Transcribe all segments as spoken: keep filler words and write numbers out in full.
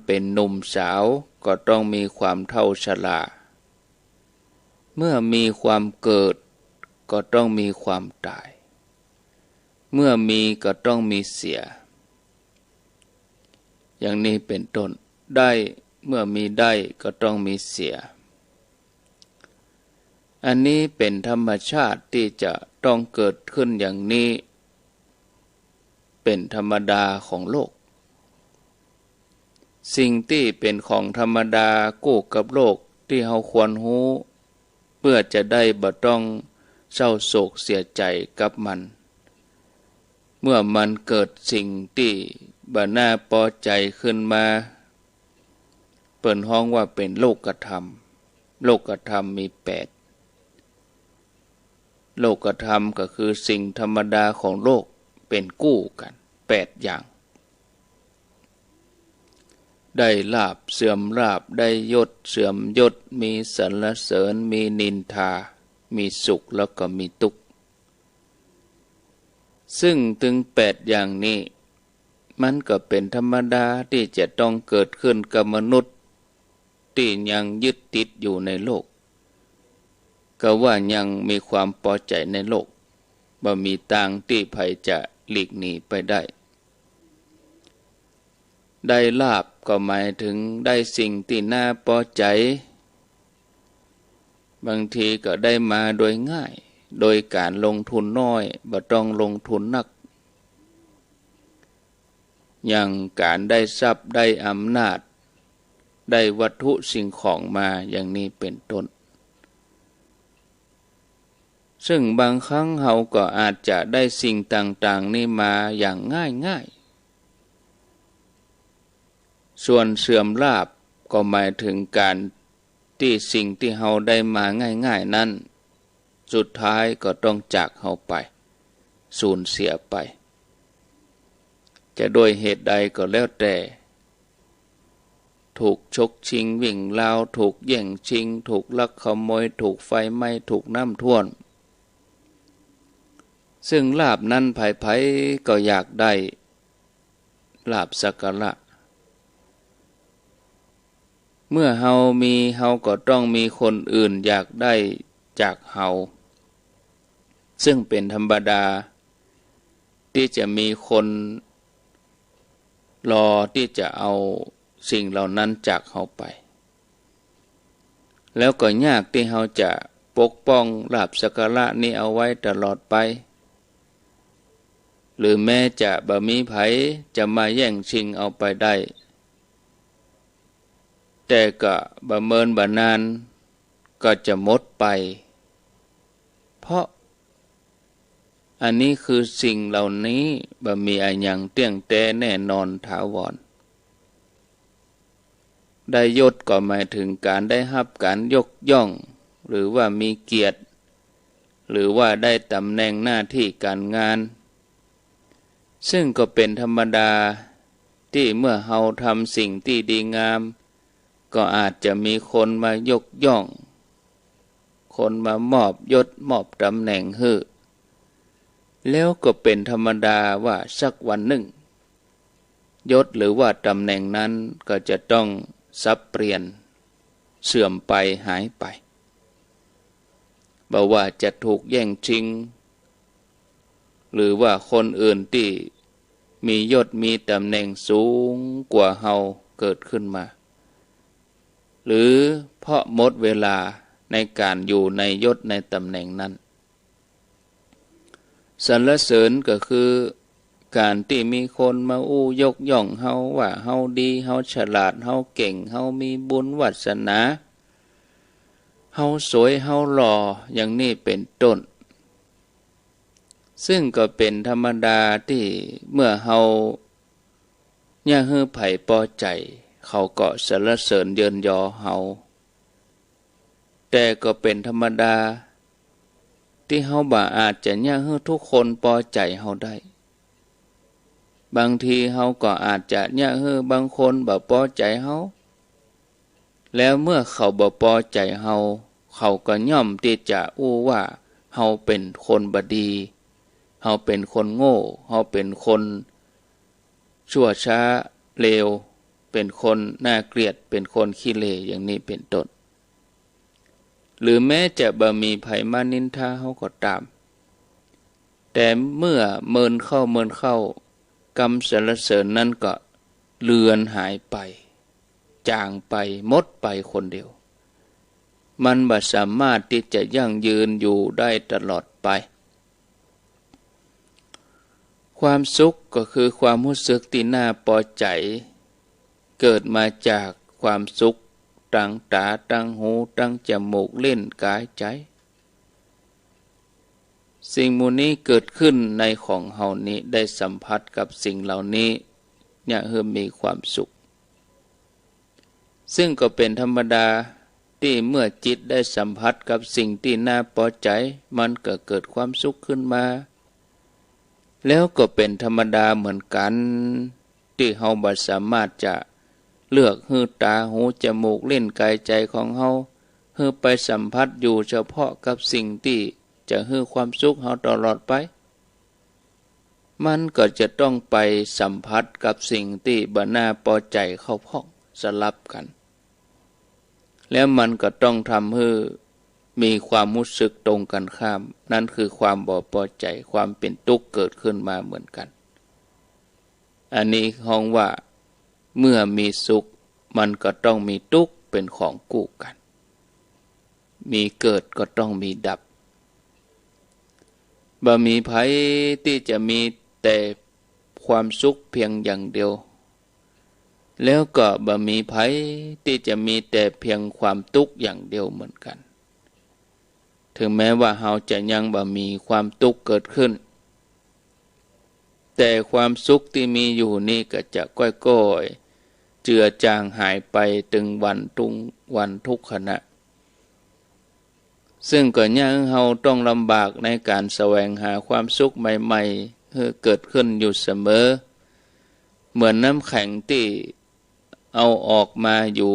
เป๋นหนุ่มสาวก็ต้องมีความเฒ่าชรา เมื่อมีความเกิดก็ต้องมีความต๋าย เมื่อมีก็ต้องมีเสีย อย่างนี้เป๋นต้น ได้ เมื่อมีได้ก็ต้องมีเสีย อันนี้เป๋นธรรมชาติตี้จะต้องเกิดขึ้นอย่างนี้ เป๋นธรรมดาของโลก สิ่งตี้เป๋นของธรรมดากู้กับโลกตี้เฮาควรฮู้ เปื้อจะได้บ่ต้องเศร้าโศกเสียใจ๋กับมัน เมื่อมันเกิดสิ่งตี้บ่น่าปอใจ๋ขึ้นมา เปิ้นฮ้องว่าเป๋นโลกธรรม โลกธรรมมีแปด โลกธรรมก็คือสิ่งธรรมดาของโลกเป๋นกู้กั๋นแปดอย่าง ได้ลาภเสื่อมลาภ ได้ยศเสื่อมยศ มีสรรเสริญ มีนินทา มีสุขแล้วก็มีตุ๊กข์ ซึ่งตึงแปดอย่างนี้ มันก็เป๋นธรรมดาตี้จะต้องเกิดขึ้นกับมนุษย์ตี้ยังยึดติดอยู่ในโลก ก็ว่ายังมีความปอใจ๋ในโลก บ่มีตางตี้ใผจะหลีกหนีไปได้ ได้ลาภก็หมายถึงได้สิ่งตี้น่าปอใจ๋ บางทีก็ได้มาโดยง่าย โดยก๋านลงทุนน้อย บ่ต้องลงทุนนัก อย่างก๋านได้ทรัพย์ ได้อำนาจ ได้วัตถุสิ่งของมา อย่างนี้เป๋นต้น ซึ่งบางครั้งเฮาก็อาจจะได้สิ่งต่างๆ นี้มาอย่างง่ายๆ ส่วนเสื่อมลาภก็หมายถึงก๋านตี้สิ่งตี้เฮาได้มาง่ายๆ นั้น สุดท้ายก็ต้องจากเฮาไป สูญเสียไป จะด้วยเหตุใดก็แล้วแต่ ถูกฉกชิงวิ่งราว ถูกแย่งชิง ถูกลักขโมย ถูกไฟไหม้ ถูกน้ำท่วม ซึ่งลาภนั้นใผๆ ก็อยากได้ ลาภสักการะ เมื่อเฮามี เฮาก็ต้องมีคนอื่นอยากได้จากเฮา ซึ่งเป๋นธรรมดา ตี้จะมีคนรอตี้จะเอาสิ่งเหล่านั้นจากเฮาไป แล้วก็ยากตี้เฮาจะปกป้องลาภสักการะนี้เอาไว้ตลอดไป หรือแม้จะบ่มีใผจะมาแย่งชิงเอาไปได้ แต่ก็บ่เมินบ่นานก็จะหมดไป เพราะอันนี้คือสิ่งเหล่านี้บ่มีอะหยังเตี้ยงแต๊แน่นอนถาวร ได้ยศก็หมายถึงก๋านได้ฮับก๋านยกย่อง หรือว่ามีเกียรติ หรือว่าได้ต๋ำแหน่งหน้าตี้ก๋านงาน ซึ่งก็เป๋นธรรมดาตี้เมื่อเฮาทำสิ่งตี้ดีงาม ก็อาจจะมีคนมายกย่อง คนมามอบยศมอบต๋ำแหน่งหื้อ แล้วก็เป๋นธรรมดาว่าสักวันนึ่ง ยศหรือว่าต๋ำแหน่งนั้นก็จะต้องสับเปลี่ยน เสื่อมไปหายไป บ่ว่าจะถูกแย่งชิง หรือว่าคนอื่นตี้มียศมีต๋ำแหน่งสูงกว่าเฮาเกิดขึ้นมา หรือเพราะหมดเวลาในก๋านอยู่ในยศในต๋ำแหน่งนั้น สรรเสริญก็คือก๋านตี้มีคนมาอู้ยกย่องเฮาว่าเฮาดี เฮาฉลาด เฮาเก่ง เฮามีบุญวาสนา เฮาสวย เฮาหล่อ อย่างนี้เป๋นต้น ซึ่งก็เป๋นธรรมดาตี้เมื่อเฮาเยียะหื้อใผปอใจ๋ เขาก็สรรเสริญเยินยอเฮา แต่ก็เป๋นธรรมดาตี้เฮาบ่อาจจะเยียะหื้อทุกคนปอใจ๋เฮาได้ บางทีเฮาก็อาจจะเยียะหื้อบางคนบ่ปอใจ๋เฮา แล้วเมื่อเขาบ่ปอใจ๋เฮา เขาก็ย่อมตี้จะอู้ว่าเฮาเป๋นคนบ่ดี เฮาเป๋นคนโง่ เฮาเป๋นคนชั่วช้าเลว เป๋นคนน่าเกลียด เป๋นคนขี้เหร่ อย่างนี้เป๋นต้น หรือแม้จะบ่มีใผมานินทาเฮาก็ต๋าม แต่เมื่อเมินเข้าเมินเข้า กำสรรเสริญนั้นก็เลือนหายไป จางไป หมดไปคนเดียว มันบ่สามารถตี้จะยั่งยืนอยู่ได้ตลอดไป ความสุขก็คือความฮู้สึกตี้น่าปอใจ๋ เกิดมาจากความสุข ตังต๋า ตังหู ตังจมูก ลิ้น ก๋าย ใจ๋ สิ่งหมู่นี้เกิดขึ้นในของเฮานี้ ได้สัมผัสกับสิ่งเหล่านี้ เยียะหื้อมีความสุข ซึ่งก็เป๋นธรรมดา ตี้เมื่อจิตได้สัมผัสกับสิ่งตี้น่าปอใจ๋ มันก็เกิดความสุขขึ้นมา แล้วก็เป๋นธรรมดาเหมือนกั๋น ตี้เฮาบ่สามารถจะเลือกหื้อต๋า หู จมูก ลิ้น ก๋าย ใจ๋ของเฮา หื้อไปสัมผัสอยู่เฉพาะกับสิ่งตี้จะหื้อความสุขเฮาตลอดไป มันก็จะต้องไปสัมผัสกับสิ่งตี้บ่น่าปอใจ๋เข้าพ่อง สลับกั๋น แล้วมันก็ต้องทำหื้อมีความฮู้สึกตรงกั๋นข้าม นั้นคือความบ่ปอใจ๋ ความเป๋นตุ๊กข์เกิดขึ้นมาเหมือนกั๋น อันนี้ฮ้องว่า เมื่อมีสุข มันก็ต้องมีตุ๊กข์เป๋นของกู้กั๋น มีเกิดก็ต้องมีดับ บ่มีใผตี้จะมีแต่ความสุขเพียงอย่างเดียว แล้วก็บ่มีใผตี้จะมีแต่เพียงความตุ๊กข์อย่างเดียวเหมือนกั๋น ถึงแม้ว่าเฮาจะยังบ่มีความตุ๊กข์เกิดขึ้น แต่ความสุขตี้มีอยู่นี้ก็จะก้อยๆ เจือจางหายไปตึงวันตุ้งวันทุกขณะ ซึ่งก็เยียะหื้อเฮาต้องลำบากในก๋านแสวงหาความสุขใหม่ๆ หื้อเกิดขึ้นอยู่เสมอ เหมือนน้ำแข็งตี้เอาออกมาอยู่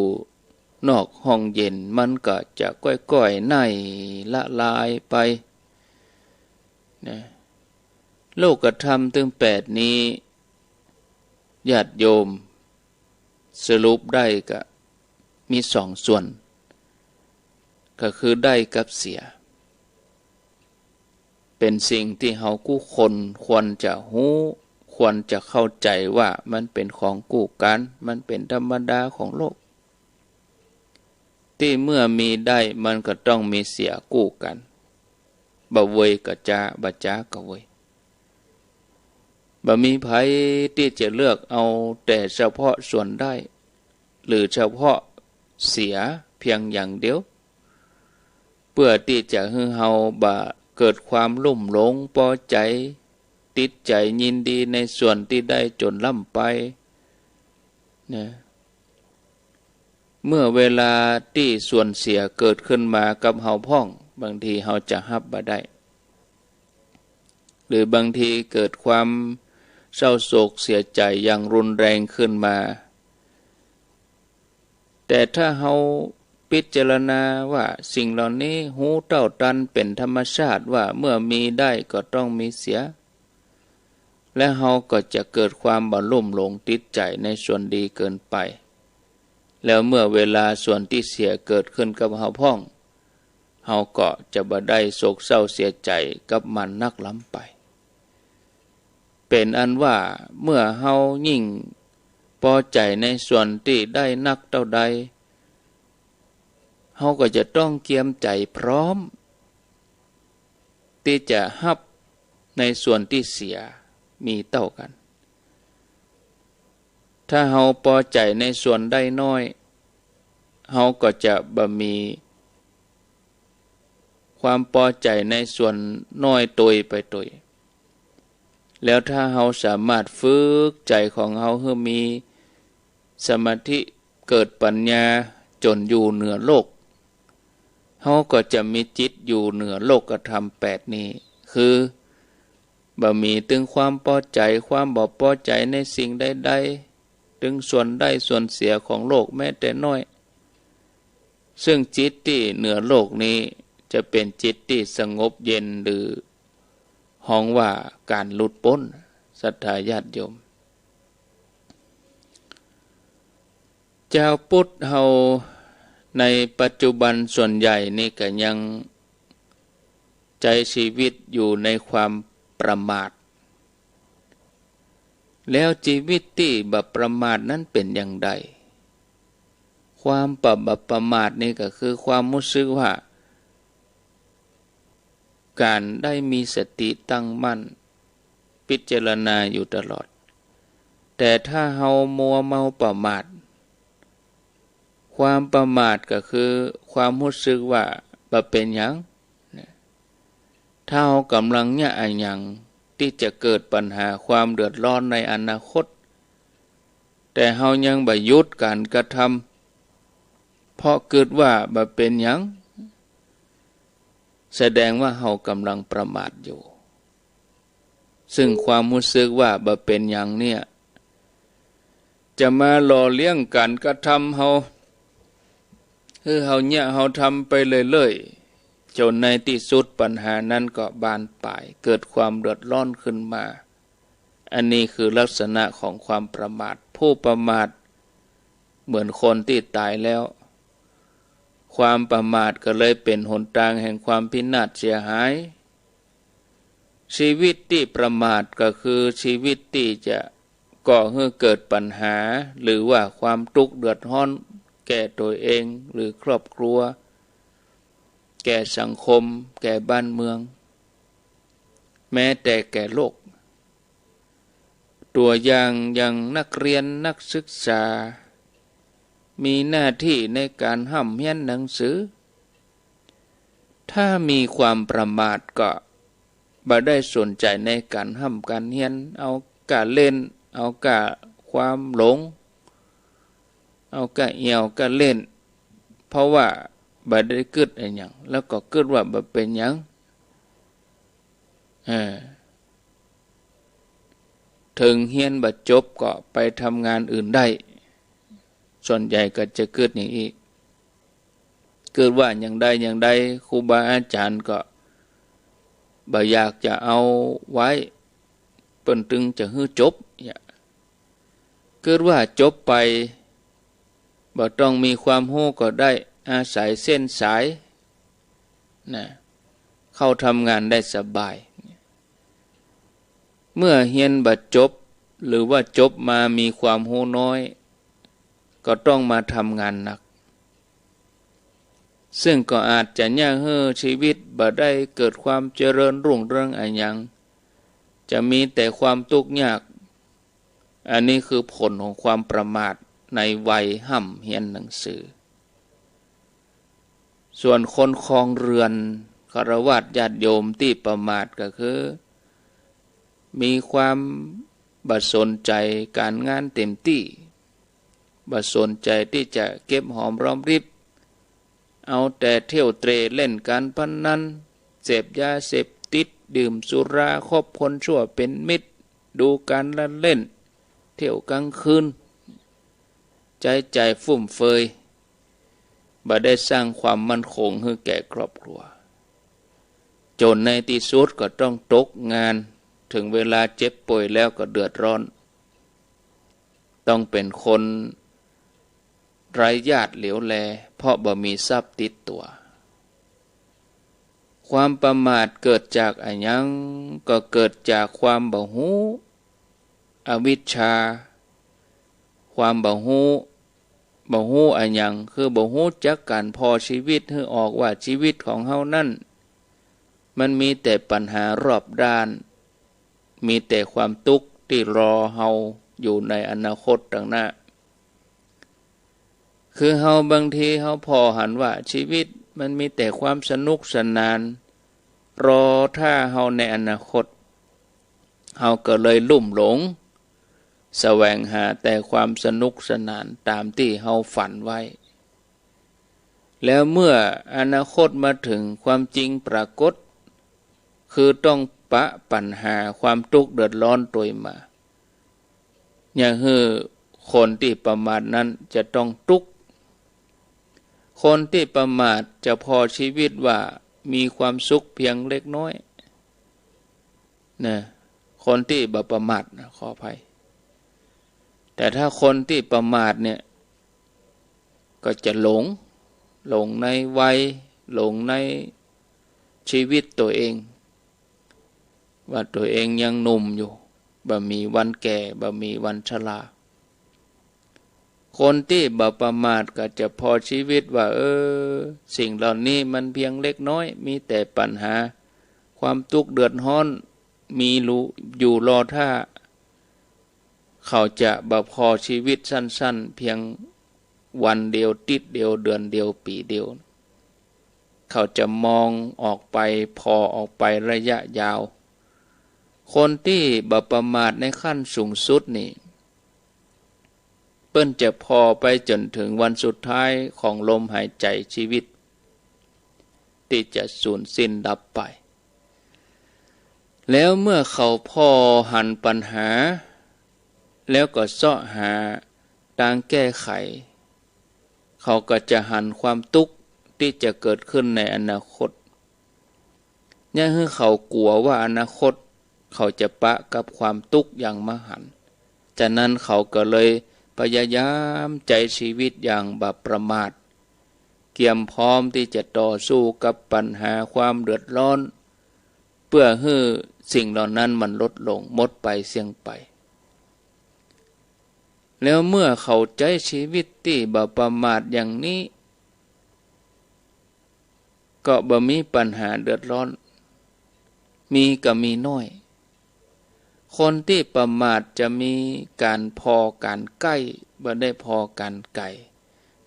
นอกห้องเย็น มันก็จะก้อยๆ ไหน้ละลายไป นะ โลกธรรมตึงแปดนี้ ญาติโยม สรุปได้ก็มีสองส่วน ก็คือได้กับเสีย เป๋นสิ่งตี้เฮากู้คนควรจะฮู้ ควรจะเข้าใจ๋ว่ามันเป๋นของกู้กั๋น มันเป๋นธรรมดาของโลก ตี้เมื่อมีได้มันก็ต้องมีเสียกู้กั๋น บ่เวยก็จ๊า บ่จ๊าก็เวย บ่มีใผตี้จะเลือกเอาแต่เฉพาะส่วนได้ หรือเฉพาะเสียเพียงอย่างเดียว เปื้อตี้จะหื้อเฮาบ่เกิดความลุ่มหลงปอใจ๋ ติดใจ๋ยินดีในส่วนตี้ได้จ๋นล้ำไป นะ เมื่อเวลาตี้ส่วนเสียเกิดขึ้นมากับเฮาพ่อง บางทีเฮาจะฮับบ่ได้ หรือบางทีเกิดความเศร้าโศกเสียใจ๋อย่างรุนแรงขึ้นมา แต่ถ้าเฮาพิจารณาว่าสิ่งเหล่านี้ฮู้เต้าตันเป๋นธรรมชาติว่าเมื่อมีได้ก็ต้องมีเสีย และเฮาก็จะเกิดความบ่ลุ่มหลงติดใจ๋ในส่วนดีเกินไป แล้วเมื่อเวลาส่วนตี้เสียเกิดขึ้นกับเฮาพ่อง เฮาก็จะบ่ได้โศกเศร้าเสียใจ๋กับมันนักล้ำไป เป๋นอันว่าเมื่อเฮายิ่งปอใจ๋ในส่วนตี้ได้นักเต้าใด เฮาก็จะต้องเกียมใจ๋พร้อม ตี้จะฮับในส่วนตี้เสียมีเต้ากั๋น ถ้าเฮาปอใจ๋ในส่วนได้น้อย เฮาก็จะบ่มีความปอใจ๋ในส่วนน้อยตวยไปตวย แล้วถ้าเฮาสามารถฝึกใจ๋ของเฮาหื้อมีสมาธิ เกิดปัญญาจ๋นอยู่เหนือโลก เฮาก็จะมีจิตอยู่เหนือโลกธรรมแปดนี้ คือ บ่มีตึงความปอใจ๋ ความบ่ปอใจ๋ในสิ่งใดๆ ตึงส่วนได้ส่วนเสียของโลกแม้แต่น้อย ซึ่งจิตตี้เหนือโลกนี้จะเป๋นจิตตี้สงบเย็น หรือฮ้องว่าก๋านหลุดป๊น ศรัทธาญาติโยม จาวพุทธเฮาในปัจจุบันส่วนใหญ่นี่ก็ยังใจ๊ชีวิตอยู่ในความประมาท แล้วชีวิตตี้บ่ประมาทนั้นเป๋นอย่างใด ความบ่ บ่ประมาทนี่ก็คือความฮู้สึกว่า ก๋านได้มีสติตั้งมั่น พิจารณาอยู่ตลอด แต่ถ้าเฮามัวเมาประมาท ความประมาทก็คือความฮู้สึกว่าบ่เป๋นหยัง ถ้าเฮาก่ำลังเยียะอะหยังตี้จะเกิดปัญหาความเดือดร้อนในอนาคต แต่เฮายังบ่หยุดก๋านกระทำ เพราะกึ๊ดว่าบ่เป๋นหยัง แสดงว่าเฮาก่ำลังประมาทอยู่ ซึ่งความฮู้สึกว่าบ่เป๋นหยังเนี่ย จะมาหล่อเลี้ยงก๋านกระทำเฮา หื้อเฮาเยียะเฮาทำไปเรื่อยๆ จ๋นในตี้สุดปัญหานั้นก็บานปลาย เกิดความเดือดร้อนขึ้นมา อันนี้คือลักษณะของความประมาท ผู้ประมาทเหมือนคนตี้ต๋ายแล้ว ความประมาทก็เลยเป๋นหนตางแห่งความพินาศเสียหาย ชีวิตตี้ประมาทก็คือชีวิตตี้จะก่อหื้อเกิดปัญหา หรือว่าความทุกข์เดือดร้อนแก่ตั๋วเองหรือครอบครัว แก่สังคม แก่บ้านเมือง แม้แต่แก่โลก ตั๋วอย่าง อย่างนักเรียนนักศึกษา มีหน้าตี้ในก๋านฮ่ำเฮียนหนังสือ ถ้ามีความประมาทก็บ่ได้สนใจ๋ในก๋านฮ่ำก๋านเฮียน เอาก้าเล่น เอาก้าความหลง เอาก้าเอี่ยวก้าเล่น เพราะว่าบ่ได้กึ๊ดอะหยัง แล้วก็กึ๊ดว่าบ่เป๋นหยัง เออ เถิงเฮียนบ่จบก็ไปทำงานอื่นได้ ส่วนใหญ่ก็จะกึ๊ดอย่างอี้ กึ๊ดว่าอย่างใดอย่างใด ครูบาอาจ๋ารย์ก็บ่อยากจะเอาไว้ เปิ้นตึงจะหื้อจบเนี่ย กึ๊ดว่าจบไป บ่ต้องมีความฮู้ก็ได้ อาศัยเส้นสาย นะ เข้าทำงานได้สบาย เมื่อเฮียนบ่จบ หรือว่าจบมามีความฮู้น้อย ก็ต้องมาทำงานหนัก ซึ่งก็อาจจะเยียะหื้อชีวิตบ่ได้เกิดความเจริญรุ่งเรืองอะหยัง จะมีแต่ความทุกข์ยาก อันนี้คือผลของความประมาทในวัยฮ่ำเฮียนหนังสือ ส่วนคนครองเรือน ฆราวาสญาติโยมตี้ประมาทก็คือ มีความบ่สนใจ๋ก๋านงานเต็มตี้ บ่สนใจ๋ตี้จะเก็บหอมรอมริบ เอาแต่เที่ยวเตร่เล่นก๋านพนัน เสพยาเสพติด ดื่มสุรา คบคนชั่วเป๋นมิตร ดูก๋านละเล่น เที่ยวกลางคืน ใจ๊จ่ายฟุ่มเฟือย บ่ได้สร้างความมั่นคงหื้อแก่ครอบครัว จ๋นในตี้สุดก็ต้องตกงาน เถิงเวลาเจ็บป่วยแล้วก็เดือดร้อน ต้องเป๋นคนไร้ญาติเหลียวแล เพราะบ่มีทรัพย์ติดตั๋ว ความประมาทเกิดจากอะหยัง ก็เกิดจากความบ่ฮู้ อวิชชา ความบ่ฮู้ บ่ฮู้อะหยัง คือบ่ฮู้จักก๋านผ่อชีวิตหื้อออกว่าชีวิตของเฮานั้น มันมีแต่ปัญหารอบด้าน มีแต่ความทุกข์ตี้รอเฮาอยู่ในอนาคตตางหน้า คือเฮาบางทีเฮาผ่อหันว่าชีวิตมันมีแต่ความสนุกสนาน รอต้าเฮาในอนาคต เฮาก็เลยลุ่มหลง แสวงหาแต่ความสนุกสนานต๋ามตี้เฮาฝันไว้ แล้วเมื่ออนาคตมาเถิง ความจริงปรากฏ คือต้องปะปัญหาความทุกข์เดือดร้อนตวยมา เยียะหื้อคนตี้ประมาทนั้นจะต้องตุ๊กข์ คนตี้ประมาทจะผ่อชีวิตว่ามีความสุขเพียงเล็กน้อย นะ คนตี้บ่ประมาทนะ ขออภัย แต่ถ้าคนตี้ประมาทเนี่ย ก็จะหลง หลงในวัย หลงในชีวิตตั๋วเอง ว่าตั๋วเองยังหนุ่มอยู่ บ่มีวันแก่ บ่มีวันชรา คนตี้บ่ประมาทก็จะผ่อชีวิตว่า เออ สิ่งเหล่านี้มันเพียงเล็กน้อย มีแต่ปัญหา ความตุ๊กข์เดือดฮ้อน มีอยู่รอถ้า เขาจะบ่ผ่อชีวิตสั้นๆ เพียงวันเดียว ติ๊ดเดียว เดือนเดียว ปี๋เดียว เขาจะมองออกไป ผ่อออกไประยะยาว คนตี้บ่ประมาทในขั้นสูงสุดนี่ เปิ้นจะผ่อไปจ๋นถึงวันสุดท้ายของลมหายใจ๋ชีวิต ตี้จะสูญสิ้นดับไป แล้วเมื่อเขาผ่อหันปัญหา แล้วก็เซาะหาตางแก้ไข เขาก็จะหันความตุ๊กข์ตี้จะเกิดขึ้นในอนาคต เยียะหื้อเขากั๋วว่าอนาคตเขาจะปะกับความตุ๊กข์อย่างมหันต์ ฉะนั้นเขาก็เลยพยายามใจ๊ชีวิตอย่างบ่ประมาท เกียมพร้อมตี้จะต่อสู้กับปัญหาความเดือดร้อน เปื้อหื้อสิ่งเหล่านั้นมันลดลง หมดไป เสี้ยงไป แล้วเมื่อเขาใจ๊ชีวิตตี้บ่ประมาทอย่างนี้ ก็บ่มีปัญหาเดือดร้อน มีก็มีน้อย คนตี้ประมาทจะมีก๋านผ่อก๋านใก้ บ่ได้ผ่อก๋านไก๋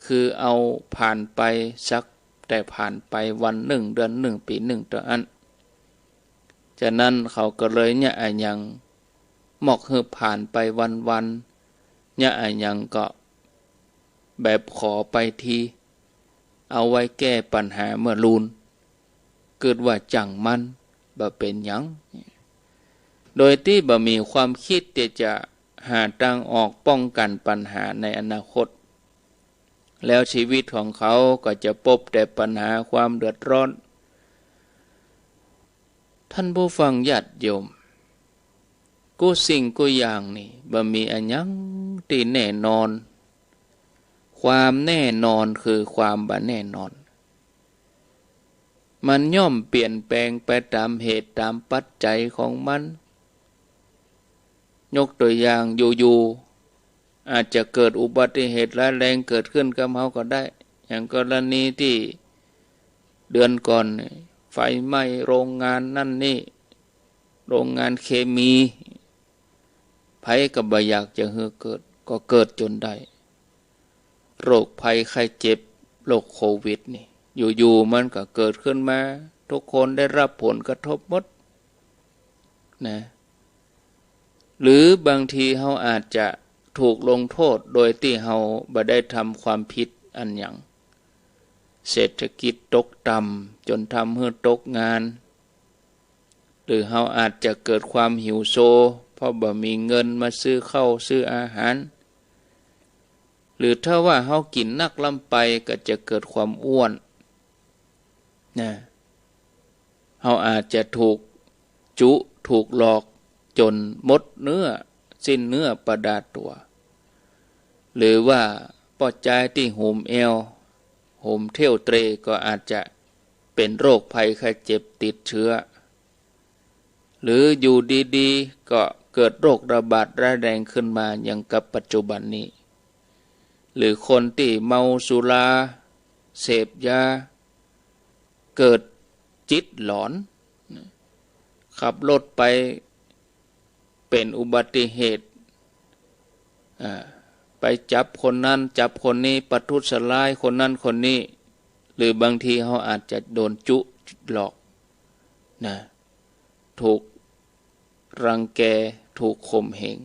คือเอาผ่านไปสักแต่ผ่านไปวันนึ่ง เดือนนึ่ง ปี๋นึ่งเต้าอั้น ฉะนั้นเขาก็เลยเยียะอะหยัง มอกหื้อผ่านไปวันๆ เยียะอะหยังก็แบบขอไปที เอาไว้แก้ปัญหาเมื่อลูน กึ๊ดว่าจ่างมัน บ่เป๋นหยัง โดยตี้บ่มีความกึ๊ดตี้จะหาตางออกป้องกั๋นปัญหาในอนาคต แล้วชีวิตของเขาก็จะปบแต่ปัญหาความเดือดร้อน ท่านผู้ฟังญาติโยม กู้สิ่งกู้อย่างนี่บ่มีอะหยังตี้แน่นอน ความแน่นอนคือความบ่แน่นอน มันย่อมเปลี่ยนแปลงไปต๋ามเหตุต๋ามปัจจัยของมัน ยกตั๋วอย่าง อยู่ๆ อาจจะเกิดอุบัติเหตุร้ายแรงเกิดขึ้นกับเฮาก็ได้ อย่างกรณีตี้เดือนก่อน ไฟไหม้โรงงานนั่นนี่ โรงงานเคมี ใผก็บ่อยากจะหื้อเกิด ก็เกิดจ๋นได้ โรคภัยไข้เจ็บ โรคโควิดนี่ อยู่ๆ มันก็เกิดขึ้นมา ทุกคนได้รับผลกระทบหมดนะ หรือบางทีเฮาอาจจะถูกลงโทษโดยตี้เฮาบ่ได้ทำความผิดอะหยัง เศรษฐกิจตกต่ำจ๋นทำหื้อตกงาน หรือเฮาอาจจะเกิดความหิวโซ เพราะบ่มีเงินมาซื้อข้าวซื้ออาหาร หรือถ้าว่าเฮากิ๋นนักล้ำไปก็จะเกิดความอ้วนนะ เฮาอาจจะถูกจุ๊ ถูกหลอกจ๋นหมดเนื้อสิ้นเนื้อประดาตั๋ว หรือว่าป้อจายตี้หุมแอว หุมเถ้วเตร่ก็อาจจะเป๋นโรคภัยไข้เจ็บติดเชื้อ หรืออยู่ดีๆ ก็เกิดโรคระบาดร้ายแรงขึ้นมาอย่างกับปัจจุบันนี้ หรือคนตี้เมาสุรา เสพยา เกิดจิตหลอน ขับรถไปเป๋นอุบัติเหตุ อ่า ไปจับคนนั้นจับคนนี้ ประทุษร้ายคนนั้นคนนี้ หรือบางทีเฮาอาจจะโดนจุ๊หลอกนะ ถูกรังแก ถูกข่มเหง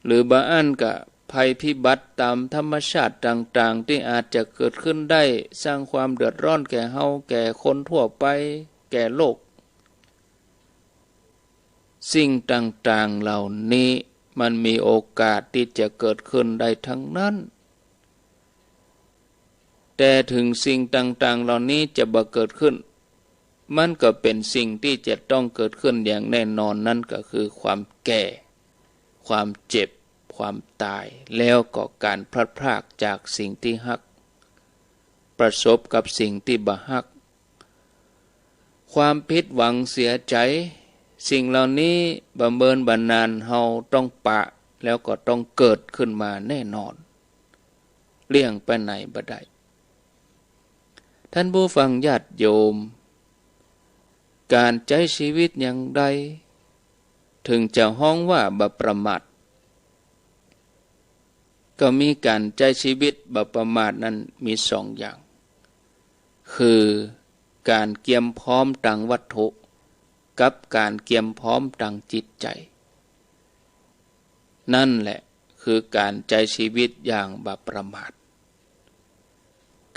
หรือบ่อั้นก็ภัยพิบัติต๋ามธรรมชาติต่างๆ ตี้อาจจะเกิดขึ้นได้ สร้างความเดือดร้อนแก่เฮา แก่คนทั่วไป แก่โลก สิ่งต่างๆ เหล่านี้มันมีโอกาสตี้จะเกิดขึ้นได้ทั้งนั้น แต่เถิงสิ่งต่างๆ เหล่านี้จะบ่เกิดขึ้น มันก็เป๋นสิ่งตี้จะต้องเกิดขึ้นอย่างแน่นอน นั้นก็คือความแก่ ความเจ็บ ความต๋าย แล้วก็ก๋านพลัดพรากจากสิ่งตี้ฮัก ประสบกับสิ่งตี้บ่ฮัก ความผิดหวังเสียใจ๋ สิ่งเหล่านี้บ่เมินบ่นานเฮาต้องปะ แล้วก็ต้องเกิดขึ้นมาแน่นอน เลี่ยงไปไหนบ่ได้ ท่านผู้ฟังญาติโยม ก๋านใจ๊ชีวิตอย่างใด เถิงจะฮ้องว่าบ่ประมาท ก็มีก๋านใจ๊ชีวิตบ่ประมาทนั้นมีสองอย่าง คือก๋านเกียมพร้อมตางวัตถุ กับก๋านเกียมพร้อมตางจิตใจ๋ นั่นแหละคือก๋านใจ๊ชีวิตอย่างบ่ประมาท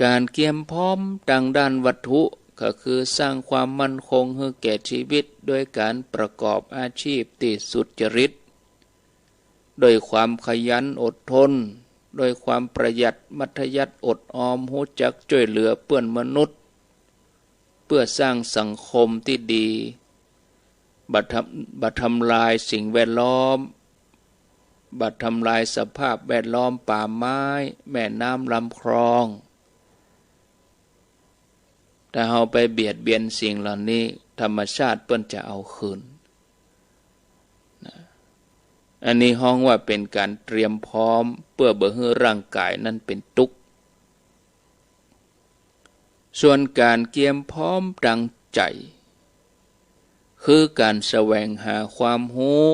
ก๋านเกียมพร้อมตางด้านวัตถุ ก็คือสร้างความมั่นคงหื้อแก่ชีวิต โดยก๋านประกอบอาชีพตี้สุจริต โดยความขยันอดทน โดยความประหยัดมัธยัสถ์อดออม ฮู้จักจ้วยเหลือเปื้อนมนุษย์ เปื้อสร้างสังคมตี้ดี บ่ทำ บ่ทำลายสิ่งแวดล้อม บ่ทำลายสภาพแวดล้อม ป่าไม้ แม่น้ำลำคลอง ถ้าเฮาไปเบียดเบียนสิ่งเหล่านี้ ธรรมชาติเปิ้นจะเอาคืน นะ อันนี้ฮ้องว่าเป๋นก๋านเตรียมพร้อม เปื้อบ่หื้อร่างก๋ายนั้นเป๋นตุ๊กข์ ส่วนก๋านเกียมพร้อมตางใจ๋ คือก๋านแสวงหาความฮู้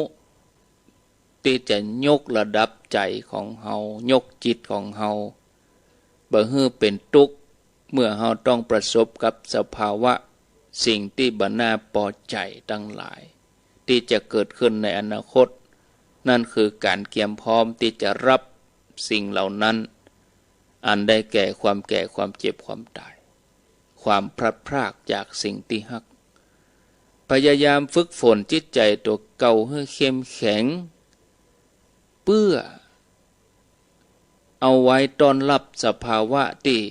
ตี้จะยกระดับใจ๋ของเฮา ยกจิตของเฮา บ่หื้อเป๋นตุ๊กข์ เมื่อเฮาต้องประสบกับสภาวะสิ่งตี้บ่น่าปอใจ๋ตังหลาย ตี้จะเกิดขึ้นในอนาคต นั่นคือก๋านเกียมพร้อมตี้จะฮับสิ่งเหล่านั้น อันได้แก่ความแก่ ความเจ็บ ความต๋าย ความพลัดพรากจากสิ่งตี้ฮัก พยายามฝึกฝนจิตใจ๋ตั๋วเก่าหื้อเข้มแข็ง เปื้อเอาไว้ต้อนฮับสภาวะตี้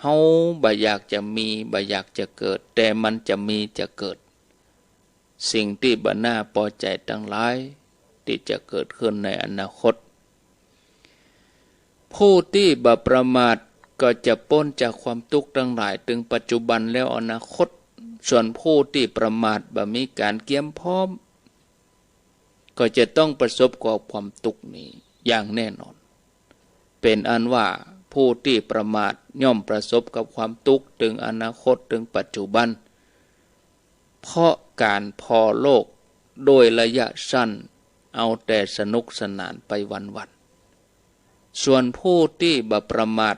เฮาบ่อยากจะมี บ่อยากจะเกิด แต่มันจะมีจะเกิด สิ่งตี้บ่น่าปอใจ๋ตังหลาย ตี้จะเกิดขึ้นในอนาคต ผู้ตี้บ่ประมาทก็จะป๊นจากความตุ๊กข์ตังหลาย ตึงปัจจุบันแล้วอนาคต ส่วนผู้ตี้ประมาทบ่มีก๋านเกียมพร้อม ก็จะต้องประสบกับความตุ๊กข์นี้อย่างแน่นอน เป๋นอันว่าผู้ตี้ประมาทย่อมประสบกับความตุ๊กข์ตึงอนาคต ตึงปัจจุบัน เพราะก๋านผ่อโลกโดยระยะสั้น เอาแต่สนุกสนานไปวันๆ ส่วนผู้ตี้บ่ประมาท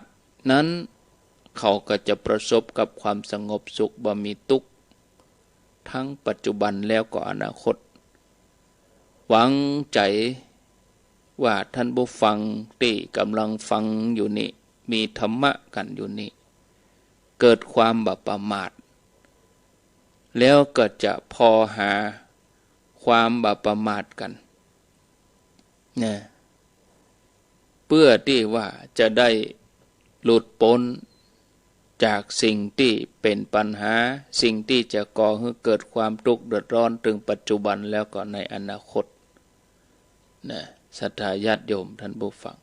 นั้น เขาก็จะประสบกับความสงบสุข บ่มีตุ๊กข์ ตึงปัจจุบันแล้วก็อนาคต หวังใจ๋ว่าท่านผู้ฟังตี้ก่ำลังฟังอยู่นี้ มีธรรมะกั๋นอยู่นี้ เกิดความบ่ประมาท แล้วก็จะผ่อหาความบ่ประมาทกั๋น นะ เปื้อตี้ว่าจะได้หลุดป๊นจากสิ่งตี้เป๋นปัญหา สิ่งตี้จะก่อหื้อเกิดความตุ๊กข์เดือดร้อนตึงปัจจุบันแล้วก็ในอนาคต นะ ศรัทธาญาติโยมท่านผู้ฟัง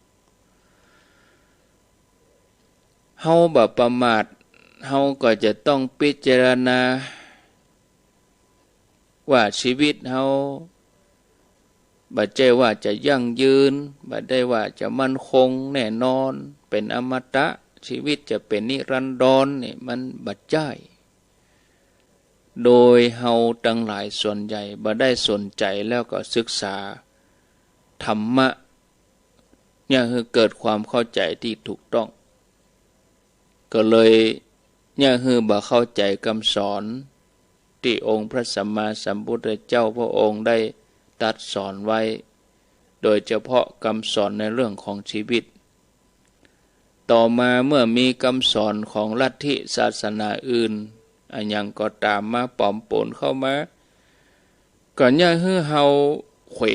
เฮาบ่ประมาท เฮาก็จะต้องพิจารณา ว่าชีวิตเฮาบ่ใจ้ว่าจะยั่งยืน บ่ได้ว่าจะมั่นคงแน่นอน เป๋นอมตะ ชีวิตจะเป๋นนิรันดรนี่ มันบ่ใจ้ โดยเฮาตังหลายส่วนใหญ่บ่ได้สนใจ๋แล้วก็ศึกษาธรรมะ เยียะหื้อเกิดความเข้าใจ๋ตี้ถูกต้อง ก็เลยเยียะหื้อบ่เข้าใจ๋กำสอนตี้องค์พระสัมมาสัมพุทธเจ้าพระองค์ได้ตรัสสอนไว้ โดยเฉพาะกำสอนในเรื่องของชีวิต ต่อมาเมื่อมีกำสอนของลัทธิศาสนาอื่นอะหยังก็ต๋ามมาปอมปนเข้ามา ก็เยียะหื้อเฮาเขว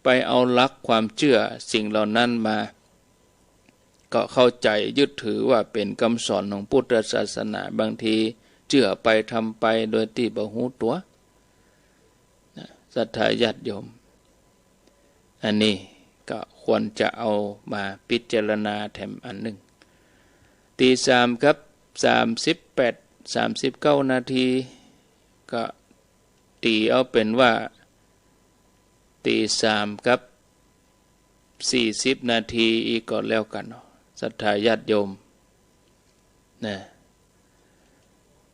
ไปเอาหลักความเจื้อสิ่งเหล่านั้นมา ก็เข้าใจ๋ยึดถือว่าเป๋นกำสอนของพุทธศาสนา บางทีเจื้อไปทำไปโดยตี้บ่ฮู้ตั๋ว นะ ศรัทธาญาติโยม อันนี้ก็ควรจะเอามาพิจารณาแถมอันนึ่ง ตีสามกับสามสิบแปด สามสิบเก้านาที ก็ตีเอาเป๋นว่า ตีสามกับสี่สิบนาทีอีกก็แล้วกั๋นเนาะ ศรัทธาญาติโยม นะ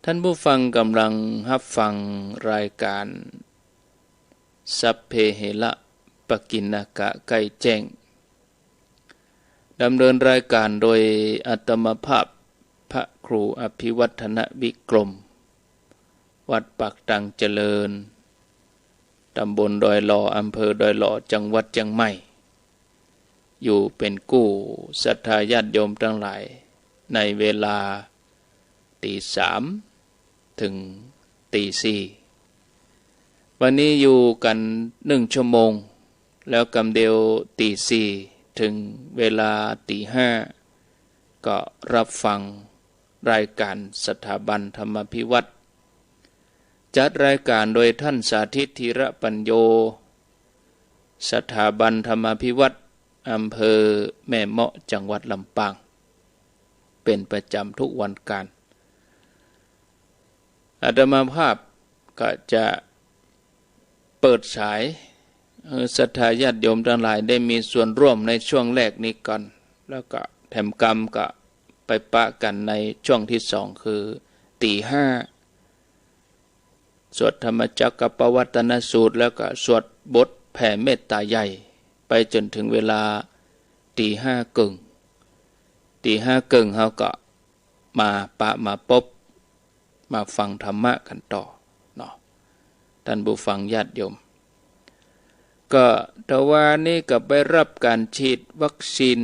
ท่านผู้ฟังก่ำลังฮับฟังรายก๋าน สัพเพเหระปกิณณกะ ใกล้แจ้ง ดำเนินรายก๋านโดยอาตมาภาพพระครูอภิวัฒนวิกรม วัดปากตังเจริญ ต๋ำบลดอยหล่อ อำเภอดอยหล่อ จังหวัดเจียงใหม่ อยู่เป๋นกู้ศรัทธาญาติโยมตังหลาย ในเวลาตีสามเถิงตีสี่ วันนี้อยู่กั๋นนึ่งชั่วโมง แล้วกำเดียวตีสี่เถิงเวลาตีห้า ก็ฮับฟังรายก๋านสถาบันธรรมาภิวัฒน์ จัดรายก๋านโดยท่านสาธิต ธีระปัญโญ สถาบันธรรมาภิวัฒน์ อำเภอแม่เมาะ จังหวัดลำปาง เป๋นประจ๋ำทุกวันก๋าน อาตมาภาพก็จะเปิดสาย เอ่อ ศรัทธาญาติโยมตังหลายได้มีส่วนร่วมในช่วงแรกนี้ก่อน แล้วก็แถมกำก็ไปปะกั๋นในช่วงที่สอง คือตีห้า สวดธรรมจักรกัปปวัตตนสูตร แล้วก็สวดบทแผ่เมตตาใหญ่ ไปจ๋นเถิงเวลาตีห้าเกิ่ง ตีห้าเกิ่งเฮาก็มาปะมาปบ มาฟังธรรมะกั๋นต่อเนาะ ท่านผู้ฟังญาติโยม ก็ตะวานี้ก็ไปฮับก๋านฉีดวัคซีน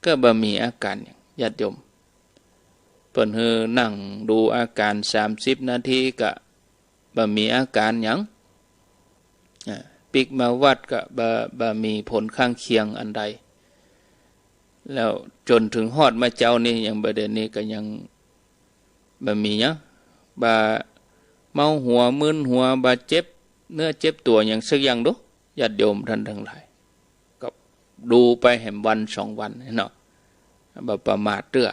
ก็บ่มีอาก๋านหยัง ญาติโยม เปิ้นหื้อนั่งดูอาก๋านสามสิบนาทีก็บ่มีอาก๋านหยัง อ่า ปิ๊กมาวัดก็บ่ บ่มีผลข้างเคียงอันใด แล้วจ๋นเถิงฮอดมาเจ๊านี้ยังบ่ เดี๋ยวนี้ก็ยังบ่มีหยัง บ่เมาหัวมึนหัว บ่เจ็บเนื้อเจ็บตั๋วหยังสักอย่างดู ญาติโยมท่านตังหลาย ก็ดูไปแหมวันสองวันเนาะ บ่ประมาทเตื้อ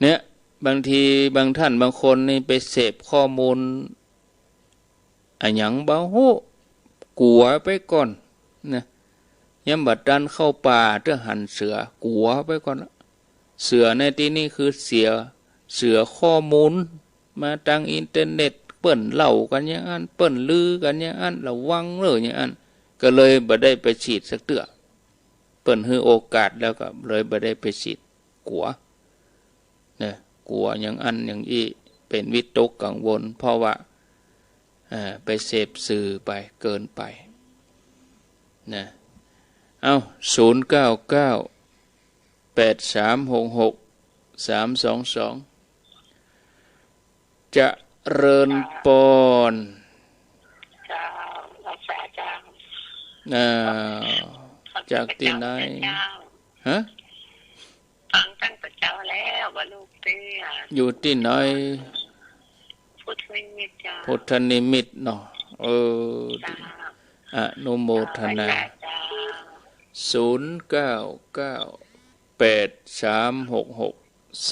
เนี่ย บางทีบางท่านบางคนนี่ไปเสพข้อมูลอะหยังบ่ฮู้ กั๋วไปก่อนนะ ยังบ่ตันเข้าป่าเตื้อหันเสือ กั๋วไปก่อนละ เสือในตี้นี้คือเสือ เสือข้อมูล มาตางอินเทอร์เน็ต เปิ้นเล่ากั๋นอย่างอั้น เปิ้นลือกั๋นอย่างอั้น ระวังเล่ออย่างอั้น ก็เลยบ่ได้ไปฉีดสักเตื้อ เปิ้นหื้อโอกาสแล้วก็เลยบ่ได้ไปฉีด กั๋ว นะ กั๋วอย่างอั้นอย่างอี้ เป๋นวิตกกังวล เพราะว่า เอ่อ ไปเสพสื่อไปเกินไป นะ เอ้า ศูนย์เก้าเก้า แปดสามหกหก สามสองสอง เจริญปอน เจ้า รักษาเจ้า อ่า จากตี้ไหน เจ้า ฮะ ฟังตั้งแต่เจ๊าแล้วว่าลูกเตี้ย อยู่ตี้ไหน พุทธนิมิตรเจ้า พุทธนิมิตรเนาะ เออ เจ้า อนุโมทนา เจ้า ศูนย์เก้าเก้า แปดสามหกหก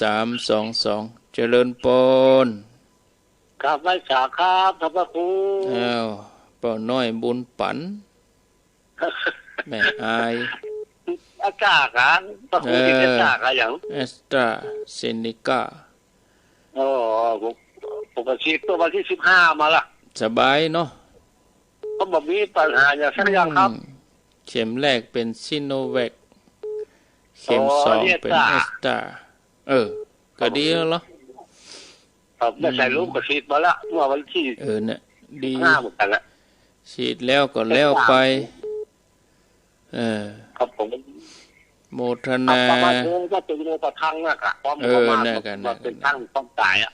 สามสองสอง เจริญปอน ครับ ไหว้สาครับ ท่านพระครู อ้าว ป้อน้อยบุญปั๋น แม่อาย แอสตรากั๋น พระครู เออ แอสตรากั๋นหยัง แอสตราเซเนกา อ๋อ ผม ผมก็ฉีดเมื่อวันที่สิบห้ามาละ สบายเนาะ ก็บ่มีปัญหาหยังสักอย่างครับ อืม เข็มแรกเป๋นซิโนแวค เข็มสอง อ๋อ เป๋นแอสตรา แอสตรา เออ ก็ดีแล้วเหรอ ครับ ได้ใส่ลูกก็ฉีดมาละ เมื่อวันที่ เออ เนี่ย ดี ห้าเหมือนกั๋นละ ฉีดแล้วก็แล้วไป เออ ครับผม โมทนา ครับ ประมาณนี้ก็เป็นโรคประทังอะครับ ความ เออ ประมาณ นั่นกัน ว่าเป็น นั่นกัน ทั้งต้องตายอะ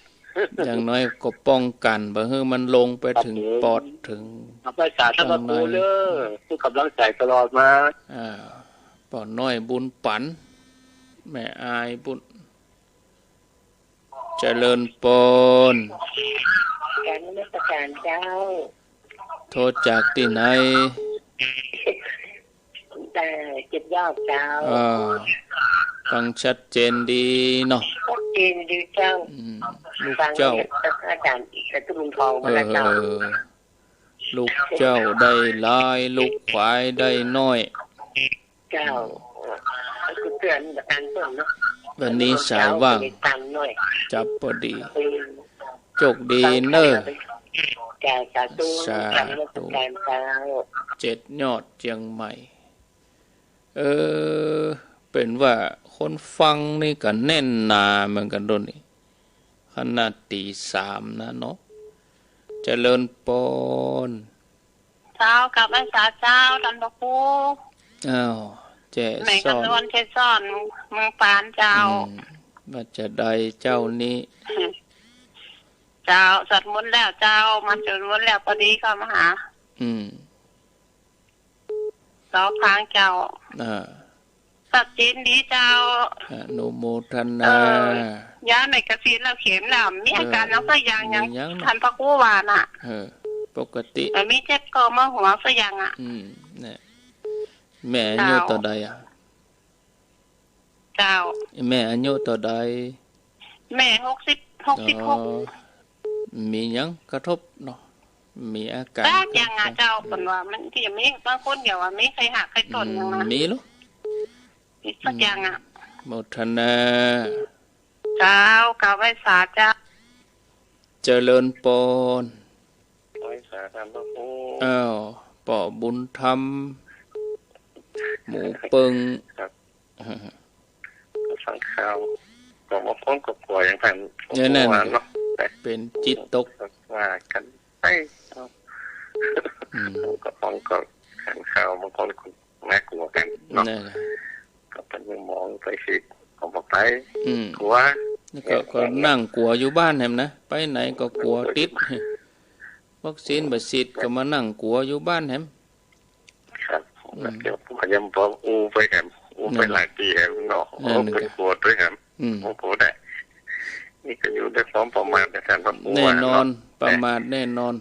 อย่างน้อยก็ป้องกั๋น บ่หื้อมันลงไปเถิง ครับผม ปอดเถิง ครับ ไหว้สาท่านพระครูเด้อ ข้างใน เป็นกำลังใจตลอดมา อ่า ป้อน้อยบุญปั๋น แม่อายบุญ เจริญปอน กราบนมัสการเจ้า โทรจากตี้ไหน เออ เจ็ดยอดเจ้า อ่า ฟังชัดเจนดีเนาะ ชัดเจนดีเจ้า อืม ลูกเจ้า ฟังจากอาจารย์จตุรงค์ทองมาแล้วเจ้า เออ ลูกเจ้าได้หลาย ลูกขวายได้น้อย เจ้า ก็คือเตือนการเพิ่มเนาะ วันนี้สายว่าง ก็เลยตามหน่อย จับพอดี อืม โชคดีเนอะ เจ้า สาธุ สาธุ กราบนมัสการเจ้า เจ็ดยอดเจียงใหม่ เออ เป๋นว่าคนฟังนี่ก็แน่นหนาเหมือนกั๋นโดนนี่ ขนาดตีสามนะเนาะ เจริญปอน เจ้า กราบไหว้สาเจ้า ต้านพระครู อ้าว แจ้ แม่ ซ้อน คำนวณ แจ้ซ้อน เมืองปานเจ้า อืม ว่าจะได้เจ้านี้ เจ้า สวดมนต์แล้วเจ้า มาสวดมนต์แล้ว พอดีเข้ามาหา อืม สองครั้งเจ้า อ่า ชัดเจนดีเจ้า อนุโมทนา เออ ยาแม่กระสีนแล้วเข็มแล้ว มีอาการ เออ หยังสักอย่าง หยัง มีหยัง ต้านพระครูว่าน่ะ เออ ปกติ เออ มีเจ็บคอเมื่อหัวสักอย่างอะ อืม เนี่ย แม่อายุ เจ้า เต้าใดอะ เจ้า แม่อายุเต้าใด แม่หกสิบ หกสิบหก อ๋อ มีหยังกระทบเนาะ มีอาการ สักอย่างอะเจ้า เออ เปิ้นว่ามันจะมีบางคนเดี๋ยวว่ามีไข้หักไข้ต้นหยังนะ อืม มีลูก มีสักอย่างอะ อืม โมทนา เจ้า กราบไหว้สาเจ้า เจริญปอน ไหว้สาต้านพระครู อ้าว ป้อบุญธรรม หมู่เปิ้ง ครับ ก็ฟังข่าว ก็บางคนก็กั๋วอย่างต้าน เนี่ย นั่น ว่าเนาะ เป๋นจิตตก ว่ากั๋นไปเนาะ อืม ก็ฟังก็หันข่าว บางคนก็น่ากั๋วกั๋นเนาะ นั่นแหละ ก็เปิ้นยังมองไปสิ ก็บ่ไป อืม กั๋ว แล้วก็ เนี่ย ก็นั่งกั๋วอยู่บ้านแหมนะ ไปไหนก็กั๋วติด วัคซีนบ่ฉีดก็มานั่งกั๋วอยู่บ้านแหม ครับ อืม เดี๋ยวผมยังบอกอู้ไปแหม อู้ไป นั่น หลายปีแหมเนาะ เออ โอ้ นั่น เปิ้น ก็ กั๋วตวยแหม อืม โอ้ กั๋วได้ นี่ก็อยู่ด้วยความประมาทนะต้านพระครู แน่นอน ว่าเนาะ ประมาทแน่นอน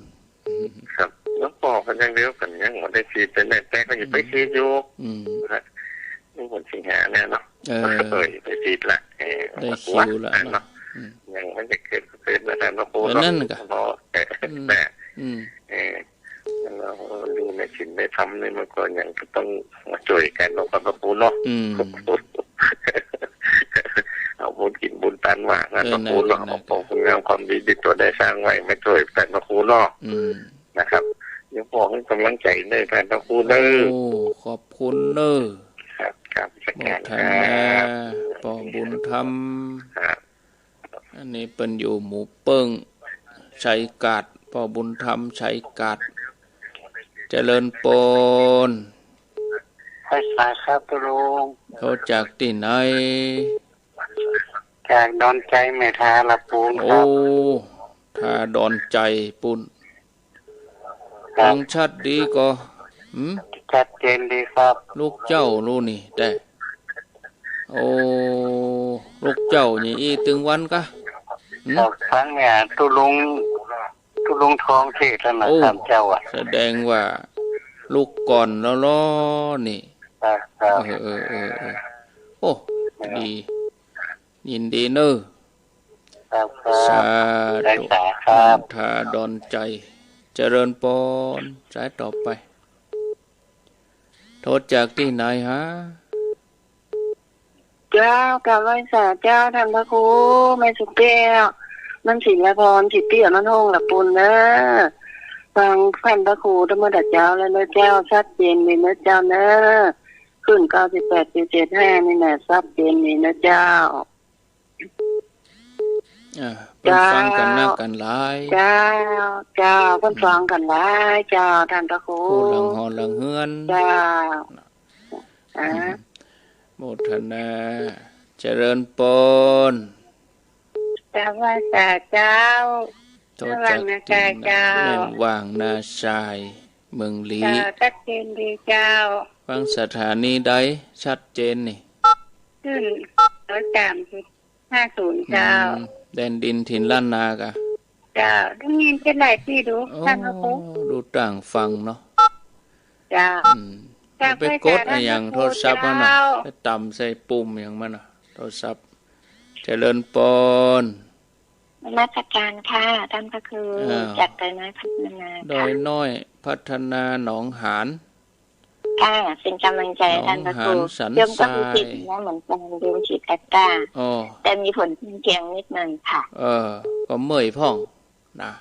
ครับ แล้วป้อก็ยังเดียวกั๋น ยังบ่ได้ฉีด แต่แน่แต่ก็อยู่ไปฉีดอยู่ อืม นะ นี่วันสิงหาเนี่ยเนาะ เออ เออ ไปฉีดละ เออ ได้คิวละเนาะ เนาะ อืม ยังไม่ได้เกิด เกิดนะต้านพระครู อันนั้นก็ เนาะ เออ อืม แต่ อืม เออ แล้วดูในศีลในธรรมนี่มันก็ยังต้องมาช่วยกั๋นเนาะ ต้านพระครูเนาะ อืม เอาบุญกิ๋นบุญตานว่า ต้านพระครูเนาะ เออ นั่นแหละ เอาของคุณงามความดีที่ตั๋วได้สร้างไว้มาช่วยต้านพระครูเนาะ อืม นะครับ ยังป้อหื้อกำลังใจ๋เน้อต้านพระครูเน้อ โอ้ ขอบคุณเน้อ ครับ ครับ โมทนา ป้อบุญธรรม ครับ อันนี้เปิ้นอยู่หมู่เปิ้ง ชัยกาด ป้อบุญธรรม ชัยกาด เจริญปอน ไหว้สาครับ ตุ๊ลุง โทรจากตี้ไหน จากดอนไจแม่ทาละปูนครับ โอ้ ทาดอนไจปูน ครับ ฟังชัดดีก่อ หืม ชัดเจนดีครับ ลูกเจ้าลูกนี่แต๊ โอ้ ลูกเจ้านี่อี้ตึงวันกะ หืม ครับ ฟังเนี่ย ตุ๊ลุง ตุ๊ลุงทองเทศน์นะ โอ้ สามเจ้าอะ แสดงว่าลูกก่อนแล้วลอนี่ ครับ ครับ เออ เออ เออ เออ โอ้ ครับ ดี ยินดีเน้อ ครับ ครับ สาธุ ไหว้สาครับ มนทาดอนไจ เจริญปอน สายต่อไป โทรจากตี้ไหนฮะ เจ้า กราบไหว้สาเจ้า ต้านพระครู แม่สุแก้ว มันศิลพร สิทธิอนุพงษ์ ละปูนเน้อ ฟังต้านพระครูตะเมิดาเจ้าแล้วเน้อเจ้า ชัดเจนดีเน้อเจ้าเน้อ คลื่นเก้าสิบแปดจุดเจ็ดห้านี่นะ ชัดเจนดีเน้อเจ้า อ่า เปิ้นฟังกั๋นนักกั๋นหลาย เจ้า เจ้า เปิ้นฟังกั๋นหลาย เจ้า ต้านพระครู ผู้หลังหอหลังเฮือน เจ้า อ่า อืม โมทนา เจริญปอน กราบไหว้สาเจ้า โทรจากตี้ไหน แม่ว่างนาซายเจ้า แม่ว่างนาซาย เมืองลี้ เจ้า ชัดเจนดีเจ้า ฟังสถานีใดชัดเจนนี่ คลื่นร้อยสามจุดห้าศูนย์เจ้า อืม แดนดินถิ่นล้านนากะ เจ้า ได้ยินเจ้าหลายตี้ดู โอ้ ต้านพระครู ดูต่างฝั่งเนาะ เจ้า อืม กราบ ไปกด ไหว้สา อะหยัง ท่านพระครู โทรศัพท์มันน่ะ เจ้า ไปต่ำใส่ปุ่มหยังมันน่ะ โทรศัพท์ เจริญปอน นมัสการค่ะ ท่านพระครู อ้าว จากดอยน้อยพัฒนาค่ะ ดอยน้อยพัฒนาหนองหาน ค่ะ เป็นกำลังใจ หนองหาน ท่านพระครู สันทราย โยมก็มีสิทธิ์นะ เหมือนกัน โยมสิทธิ์แอตตา อ๋อ แต่มีผลข้างเคียงนิดหน่อยค่ะ เออ ก็เมื่อยพ่องนะ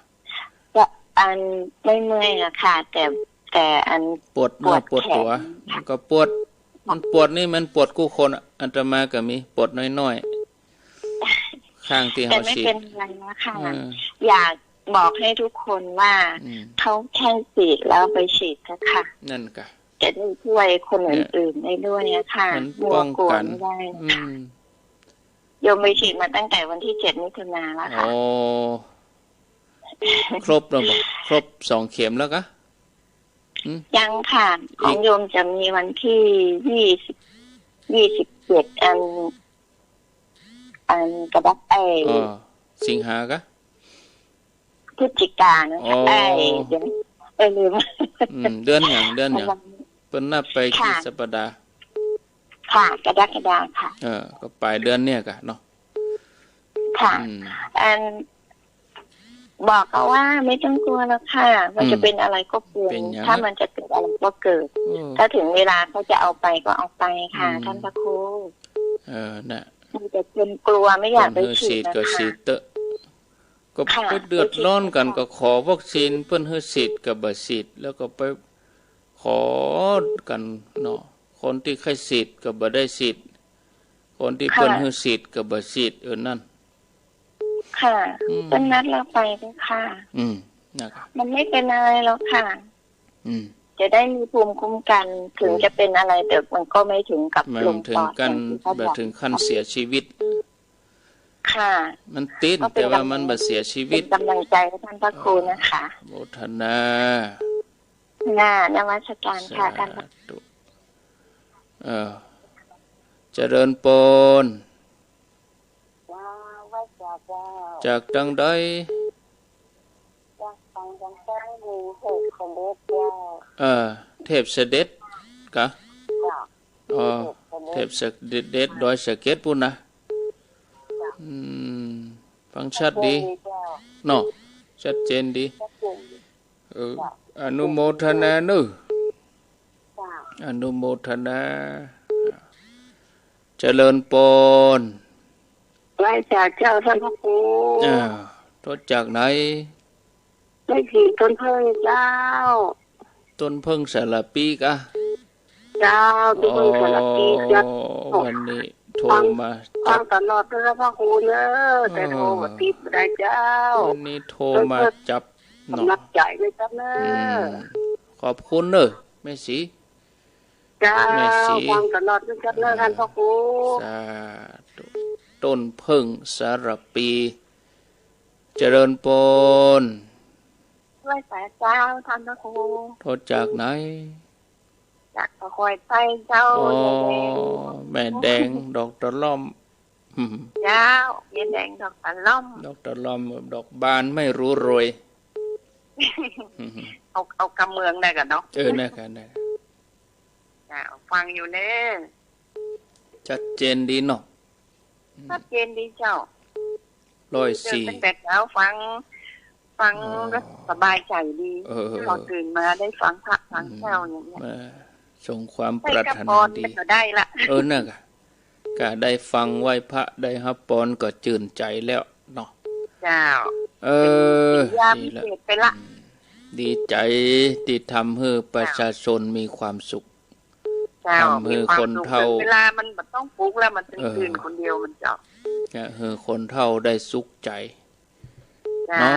ก็อันไม่เมื่อยอะค่ะ แต่ แต่อัน ปวดเนื้อ ปวด ปวดตั๋ว แขนค่ะ มันก็ปวด มันปวดนี่มันปวดกู้คนอะ อาตมาก็มีปวดน้อยๆ ข้างตี้ แต่ เฮา ไม่ ฉีด เป็นอะไรนะคะ เออ อยากบอกให้ทุกคนว่า อืม เขาแค่ฉีดแล้วไปฉีดเถอะค่ะ นั่นกะ จะได้ช่วยคน เนี่ย อื่นๆ ได้ด้วยอะค่ะ มัน มัว ป้องกัน กลัวไม่ได้นะคะ อืม โยมไปฉีดมาตั้งแต่วันที่เจ็ดมิถุนาแล้วค่ะ โอ้ ครบแล้วบ่ ครบสองเข็มแล้วกะ หืม ยังค่ะ อีก ของโยมจะมีวันที่ยี่สิบ ยี่สิบเจ็ด อัน อันกระดัก เอ้ย อ๋อ สิงหากะ พฤศจิกานะคะ อ๋อ เอ้ย เดี๋ยว เอ้ย ลืม อืม เดือนหยัง เดือนหยัง ประมาณ เปิ้นนับไปกี่ ค่ะ สัปดาห์ ค่ะ กรกฎาค่ะ เออ ก็ปลายเดือนเนี่ยกะเนาะ ค่ะ อืม อัน บอกเขาว่าไม่ต้องกลัวหรอกค่ะ มันจะ อืม เป็นอะไรก็เป็น เป็นหยัง ถ้ามันจะเกิดอะไรก็เกิด อืม ถ้าถึงเวลาเขาจะเอาไปก็เอาไปค่ะ อืม ท่านพระครู เออ น่ะ มีแต่คนกลัวไม่อยากไปฉีดนะคะ เปิ้นหื้อฉีดก็ฉีดเต๊อะ ก็ ค่ะ ไปเดือดร้อนกั๋น ก็ขอวัคซีน เปิ้นหื้อฉีดก็บ่ฉีด แล้วก็ไปขอกั๋นเนาะ คนตี้ใค่ฉีดก็บ่ได้ฉีด คนตี้ ค่ะ เปิ้นหื้อฉีดก็บ่ฉีด เออ นั่น ค่ะ อืม ก็นัดเราไปเถอะค่ะ อืม นะครับ มันไม่เป็นอะไรหรอกค่ะ อืม จะได้มีภูมิคุ้มกัน ถึง อืม จะเป็นอะไร แต่มันก็ไม่ถึงกับ ไม่ ลง ถึง ปอด กั๋น อย่างที่เขาบอก บ่ถึงขั้นเสียชีวิต ค่ะ มันติด ก็เป็น แต่ว่ามันบ่เสียชีวิต เป็นกำลังใจให้ท่านพระครูนะคะ เออ โมทนา ค่ะ นมัสการค่ะ สาธุ ท่านพระ เออ เจริญปอน เจ้า ไหว้เจ้า เจ้า จากตังใด จากตัง จากตังอยู่เทพเสด็จเจ้า เออ เทพเสด็จกะ เจ้า อ๋อ เทพเสด็จ เทพเสด็จดอยสะเก็ดปู้นนะ เจ้า อืม ฟังชัดดี ชัดเจนดีเจ้า เนาะ ชัดเจนดี ชัดเจนดี เออ เจ้า อนุโมทนาเนอะ เจ้า อนุโมทนา เจริญปอน ไหว้สาเจ้าท่านพระครู อ่า โทรจากไหน ได้สี่ต้นเพิ่งเจ้า ต้นเพิ่งสารปีกะ เจ้า ต้นเพิ่งสารปีเจ้า อ๋อ วันนี้โทรมา ฟัง จับ ฟังตลอดเจ้าพระครูเนอะ แต่โทรบ่ติดได้เจ้า วันนี้โทรมาจับ เนาะ กำลังใจเลยครับเนอะ อืม ขอบคุณเนอะ แม่ศรี เจ้า แม่ศรี ฟังตลอดเลยครับเนอะ อ่า ท่านพระครู สาธุ ต้นเพิ่งสารปี เจริญปอน ไหว้สาเจ้า ท่านพระครู โทรจากไหน จากตะคอยใต้เจ้า อ๋อ แม่แดง แม่แดง ดอกตะล่อม เจ้า แม่แดง ดอกตะล่อม ดอกตะล่อม ดอกบานไม่รู้โรย เอา เอากำเมืองได้กันเนาะ เออ ได้กัน ได้กัน เจ้า ฟังอยู่เน่อ ชัดเจนดีเนาะ อืม ชัดเจนดีเจ้า ร้อยสี่ ตั้งแต่เช้าฟัง ฟัง อ๋อ ก็สบายใจดี เออ พอตื่นมาได้ฟังพระฟังเจ้าอย่างเงี้ย อืม เออ สมความปรารถนาดี ได้กับปอนก็ได้ละ เออ นั่นกะ กะได้ฟังไหว้พระ ได้ฮับปอนก็จื้นใจ๋แล้วเนาะ เจ้า เออ เป็นกิริยาพิเศษไปละ ดีละ อืม ดีใจ๋ตี้ทำหื้อประชาชนมีความสุข เจ้า ทำหื้อคนเฒ่า มีความสุข เวลามันบ่ต้องปลุกแล้ว มันตื่น เออ คนเดียวมันเจ้า จะหื้อคนเฒ่าได้สุขใจ๋ เจ้า เนาะ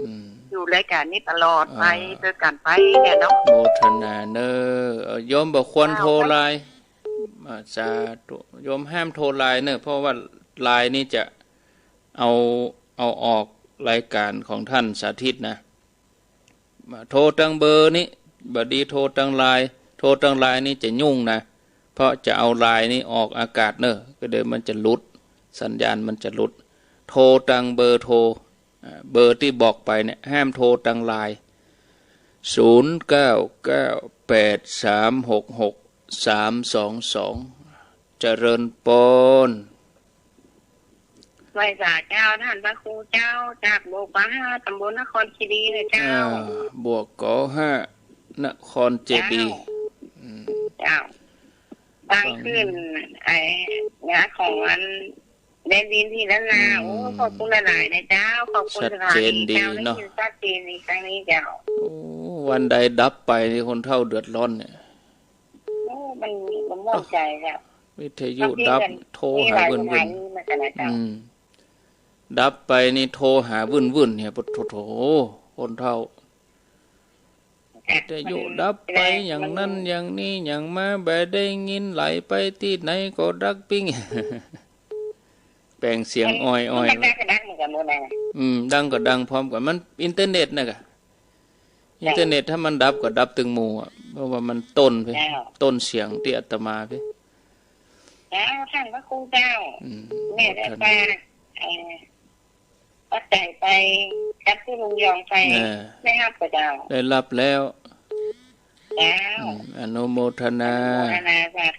อืม อยู่รายการนี้ตลอดไป อ่า เจอกันไปเนี่ยเนาะ โมทนาเนอะ เอ่อ โยมบ่ควรโทรไลน์ เจ้า อ่า สาธุ โยมห้ามโทรไลน์เนอะ เพราะว่าไลน์นี่จะเอา เอาออกรายการของท่านสาธิตนะ มาโทรตางเบอร์นี้ บ่ดีโทรตางไลน์ โทรตางไลน์นี่จะยุ่งนะ เพราะจะเอาไลน์นี่ออกอากาศเนอะ ก็เดี๋ยวมันจะหลุด สัญญาณมันจะหลุด โทรตางเบอร์โทร อ่า เบอร์ตี้บอกไปเนี่ย ห้ามโทรตางไลน์ ศูนย์เก้าเก้าแปดสามหกหก สามสองสอง เจริญปอน ไหว้สาเจ้า ต้านพระครูเจ้า จากหมู่บ้านห้า ตำบลนครคีรีนะเจ้า อ่า บวก ก ห้า นครเจดีย์ เจ้า อืม เจ้า ฟัง ฟังขึ้น ไอ้ เนื้อของอัน แดนดินตี้นั่นนา อืม โอ้ ขอบคุณหลายๆ นะเจ้า ขอบคุณ ชัดเจนดีเนาะ สถานีเจ้า ได้ยินชัดเจนดีครั้งนี้เจ้า โอ้ วันใดดับไปนี่คนเฒ่าเดือดร้อนเนี่ย โอ้ มัน มันม่วนใจ๋เจ้า วิทยุดับ บางทีก็ โทรหา มีหลาย วุ่นๆ สถานีเหมือนกั๋นนะเจ้า อืม ดับไปนี่โทรหาวุ่นๆ เนี่ย ปะโถ คนเฒ่า วิทยุดับไป อย่างนั้นอย่างนี้ อย่างมาบ่ได้ยิน ไหลไปตี้ไหนก็ดังปิ้ง แปลงเสียงอ้อยๆ มันดังก็ดังเหมือนกั๋นหมดนะ อืม ดังก็ดังพร้อมกั๋น มันอินเทอร์เน็ตน่ะก่ะ เจ้า อินเทอร์เน็ตถ้ามันดับก็ดับตึงหมู่อะ เพราะว่ามันต้นไป เจ้า ต้นเสียงตี้อาตมาไป เจ้า ต้านพระครูเจ้า อืม แม่ได้ โมทนา ฝาก เอ่อ ปัจจัยไปกับคุณลุงยองไป เออ ได้ฮับก่อเจ้า ได้ฮับแล้ว เจ้า อืม อนุโมทนา อนุโมทนาสาธุ